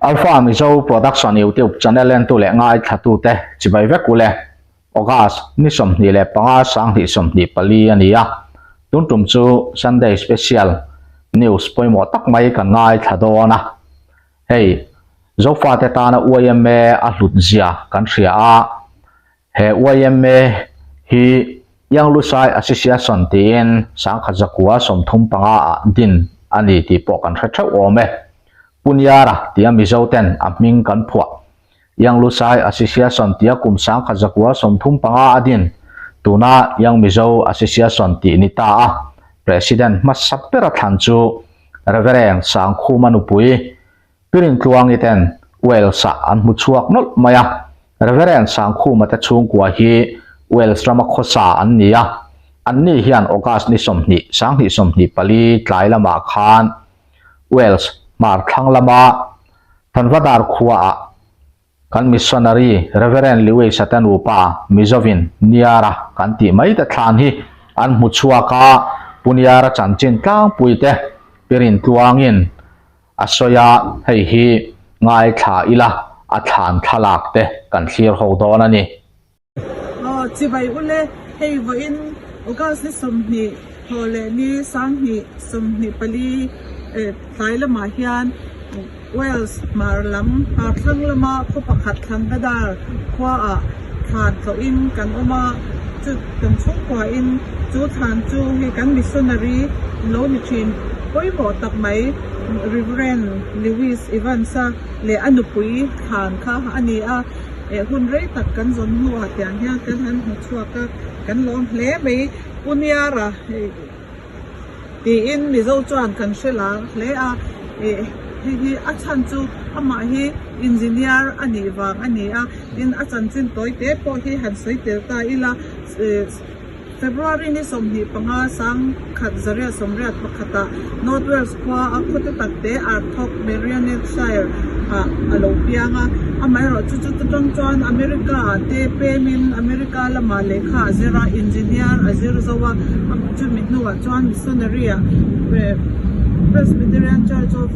Alpha Mizo Production YouTube channel entu leh ngaithlatute chibai vek ule. August ni 25 2024 a ni a, tun tum chu Sunday Special News pawimawh tak mai kan ngaithla dawn a. Hei, Zofate tana yma a hlut zia kan hria a, he yma hi Young Lusai Association tiin 1935 ah din a ni tih pawh kan hre theuh awm e. Puniara tia Mizo ten a hming kan phuah. Young Lusai Association tia kum 1935 a din, tuna Young Mizo Association tih ni ta a, President hmasa bera thlan chu Reverend Sangkhuma nupui Pirintluangi ten Wales-ah an hmu chhuak nawlh mai a. Reverend Sangkhuma te chhungkua hi Wales rama khawsa an ni a, anni hian August ni 20, 2024 tlai lamah khan Wales hmar thlang lama Thanvadar khuaah kan missionary Reverend Lewis-a te nupa Mizovin Niara kan tih mai te thlan hi an hmu chhuak a, Pu Niara chanchin tlangpui te pirin tluangin a sawi a, hei hi ngaithla ila a thlan thlalak te kan thlir ho dawn a ni. Aw, chibai ule, hei vawiin August ni 20 thaw leh ni 2024 tlai lamah hian Wales hmar lam hmar thlang lama khaw pakhat Llanbedr khuaah thlan tlawhin kan awm a, chu kan chhungkuain chu thlan chu hei kan missionary lo ni thin pawimawh tak mai Reverend Lewis Evans-a leh a nupui thlan kha a ni a. Eh hun rei tak kan zawn hnuah tiang hian kan han hmu chhuak a, kan lawm hle mai. Pu Niara tiin Mizo chuan kan hre lar hle a, eh hei hi a chhan chu amah hi engineer a nih vang a ni a, tin a chanchin tawi te pawh hi han sawi tel ta ila eh. February ni 25 1981 ah North Wales khua a khawte takte Arthog, Merionethshire ah a lo piang a. Amaherawhchu chu chutang chuan America ah te pemin America lamah lehkha a zir a, engineer a zir zo a, chumi hnuah chuan missionary ah Presbyterian Church of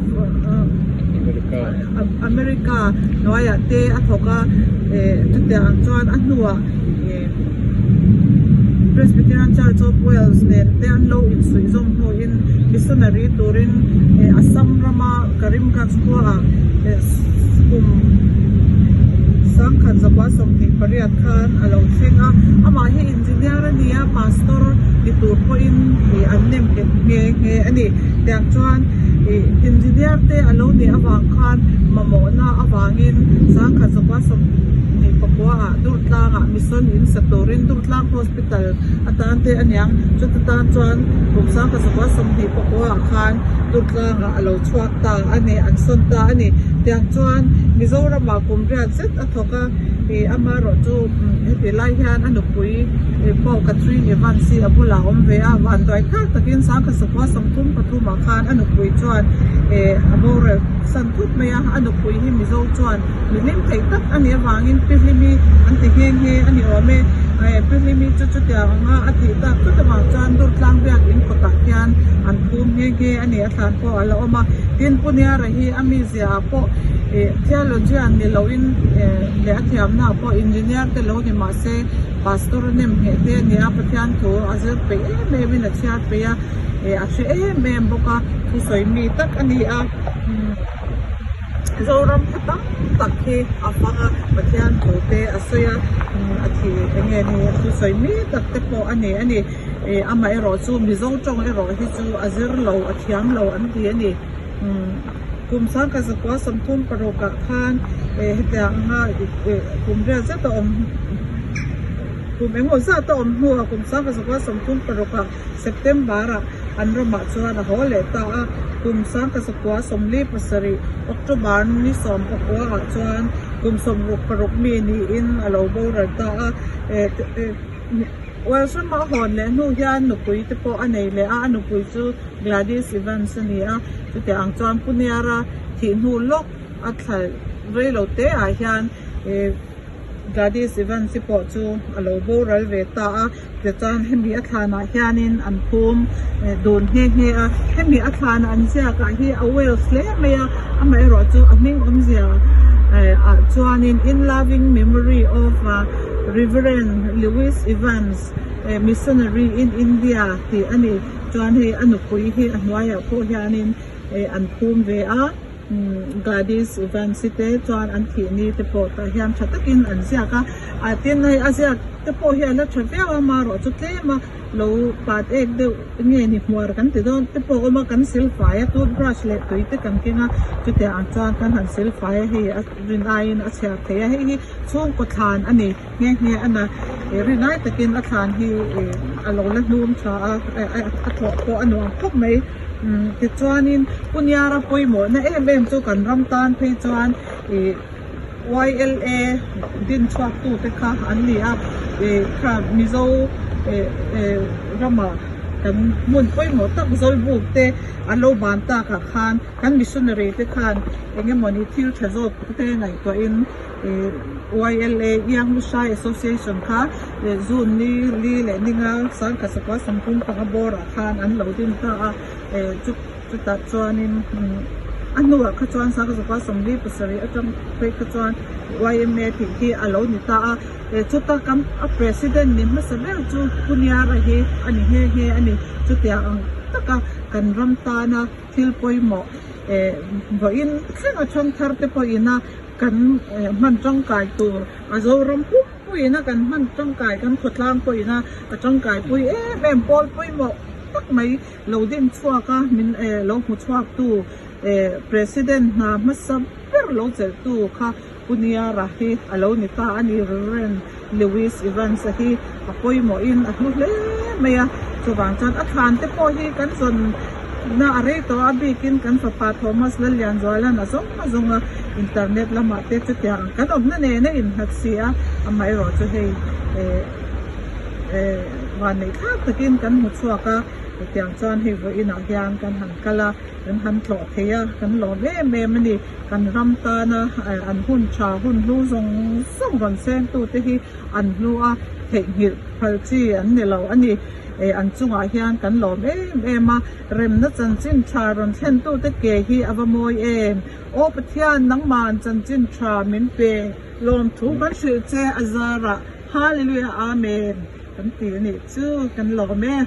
America hnuaiah te a thawk a, chutiang ang chuan a hnuah Presbyterian Church of Wales nen te an lo insuih zawm hnuin missionary turin Assam rama Karimganj khuaah kum 1928 khan a lo thleng a. Amah hi engineer a ni a, pastor ni tur pawhin an nem nghet nghe nghe a ni. Tiang chuan engineer te a lo nih avang khan mamawhna avangin 1929 ah Durtlangah mission in sa turin Durtlang Hospital atan te a niang. Chuta tan chuan kum 1929 ah khan Durtlangah a lo chhuak ta a ni, an sawn ta a ni. Tiang chuan Mizoramah kum riat zet a thawk a, ih amaherawh chu heti lai hian a nupui pawh Catherine Evans hi a bulah a awm ve a, vanduai thlak takin 1933 ah khan a nupui chuan ih a boral san thut mai a, a nupui hi Mizo chuan Mi hlim theih tak a nih avangin Pi Hlimi an ti nghe nghe a ni awm e. Pi Hlimi chu chutiang anga a tih tak tut avang chuan Durtlang biak in kawtah khian an phum nghe nghe a ni, a thlan pawh a la awm a. Tin, Pu Niara hi a mizia ah pawh theologian ni loin leh a thiamna ah pawh engineer te lo ni mah se pastor a nem ngheh te a ni a, Pathian thu a zir peih em em in a chhiar peih a, a hre em em bawk a, thusawi mi tak a ni a. Zoram khaw tam tak hi a fang a, Pathian thu te a sawi a, a thi eng nge ni thu sawi mi tak te pawh a ni a ni. Ih amaherawh chu Mizo tawng erawh hi chu a zir lo a thiam lo an ti a ni. Kum 1936 ah khan ih hetiang anga ih kum riat zet a awm kum engemaw zat a awm hnuah kum 1936 ah September ah an ramah chuan a haw leh ta a, kum 1947 October ni 19 ah chuan kum 66 mi niin a lo boral ta a. Welsh rama a hawn leh hnu hian nupui te pawh a nei leh a, a nupui chu Gladys Evans a ni a, chutiang ang chuan Pu Niara thih hnu lawk a thla rei lo te ah hian. Gladys Evans-i pawh chu a lo boral ve ta a, tichuan hemi a thlanah hianin an phum dun nghe nghe a, hemi a thlan an ziak ah hi a Wales hle mai a, amaherawh chu a hming awmzia ah chuanin In loving memory of Reverend Lewis Evans Missionary in India tih a ni, chuan hei a nupui hi a hnuaiah pawh hianin an phum ve a. Gladys Evans-i te chuan an thih ni te pawh tah hian tha takin an ziak a, ah tin hei a ziak te pawh hi a la tha viau a marawh chu tlem a lo pat ek deuh nge ni hmuar kan ti dawn te pawh a awm a kan silfai a toothbrush leh tui te kan keng a chutiang ang chuan kan han silfai a hei a rin aiin a chhiar thei a hei hi chhungkaw thlan a ni nghe nghe a na rin ai takin a thlan hi a lo la hnum tha a a thawh pawh a nuam khawp mai. Tichuanin Puniara pawimawhna em em chu kan ram tan phei chuan ih YLA din chhuak tute kha an ni a, ih kha Mizo eh eh rama kan hmun pawimawh tak Zawlbuk te an lo ban takah khan kan missionary te khan eng emawni thil tha zawk te ngaihtuahin ih YLA Young Lushai Association kha June ni li leh ninga sangkhat sakua sawmthum panga bawrah khan an lo din ta a, chutah chuanin a hnuah kha chuan sangkhat sakua sawmli pasarih atang phei kha chuan YMA tih hi a lo ni ta a, chuta kan a president ni hmasa ber chu Pu Niara hi a ni nghe nghe a ni. Chutiang ang taka kan ram tana thil pawimawh vawiin thleng a then thar te pawhin a kan hman tangkai tur a Zoram pum puiin a kan hman tangkai kan khawtlang pawhin a a tangkai pui em em pawl pawimawh tak mai lo din chhuak a min eh lo hmu chhuak tu eh president hna hmasa ber lo chelh tu kha Pu Niara hi a lo ni ta a ni Reverend Lewis Evans a hi a pawimawh in a hlu hle mai a chuvang chuan a thlan te pawh hi kan zawn na a rei tawh a bikin kan fapa Thomas Lallianzuala'n a zawng a zawng a internet lamah te chutiang ang kan awmna nen a innghat si a amaherawh chu hei eh eh vanneih thlak takin kan hmu chhuak a hetiang chuan hei vawiinah hian kan han kal a kan han tlawh thei a kan lawm em em a ni kan ram tana an hun tha hun hlu zawng zawng rawn seng tute hi an hlu a theihnghilh phal chi an ni lo a ni eh an chungah hian kan lawm em em a remna chanchin tha rawn thlen tute ke hi a va mawi em aw Pathian nangman chanchin tha min pe lawmthu kan hrilh che a zarah Hallelujah Amen kan ti a nih chu kan lawm e.